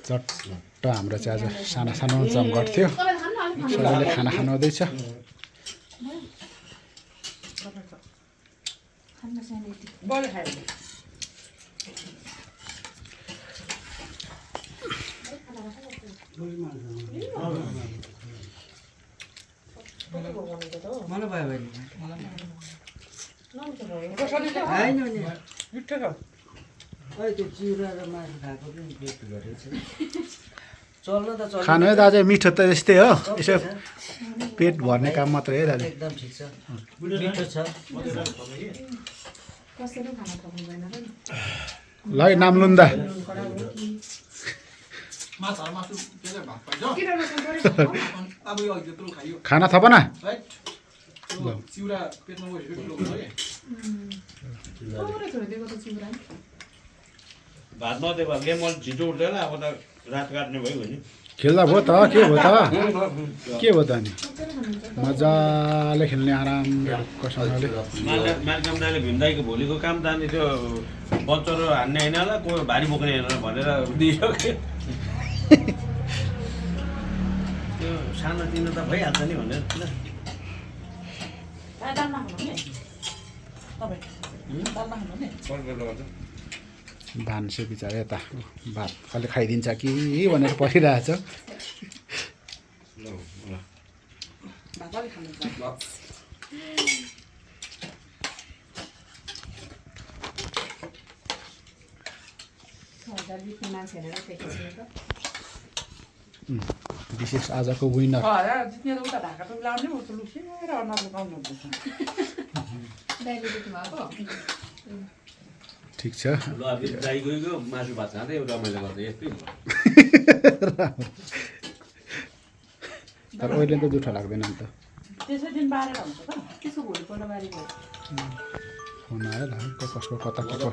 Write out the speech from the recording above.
चट्ट हाम्रो चाहिँ आज सानो सानो जमघट थियो सबैले खाना खानु हुँदैछ खानु है दाजु मिठो त यस्तै हो यसो पेट भर्ने काम मात्रै है दाजु एकदम ठिक छ मिठो छ ल है नाम लुन्दा खाना थपना भात नदियो भने म छिटो उठ्दैन अब त रात काट्ने भयो नि खेल्दा भयो त के भयो त के भयो त अनि मजाले खेल्ने आराम कसैले मार्गम दाइले भीमदाईको भोलिको काम त अनि त्यो बच्चरो हान्ने होइन होला को भारी बोक्ने होइन भनेर दिइसक्यो त्यो सानोतिनो त भइहाल्छ नि भनेर भान्से बिचरा यता भात कसले खाइदिन्छ कि भनेर परिरहेछ विशेष आजको विनर ठिक छ ल अब दाइ गइगयो मासु भात खाँदै रमाइलो गर्दै यस्तै तर अहिले त जुठो लाग्दैन नि त फोन आयो ल कसको कता कसो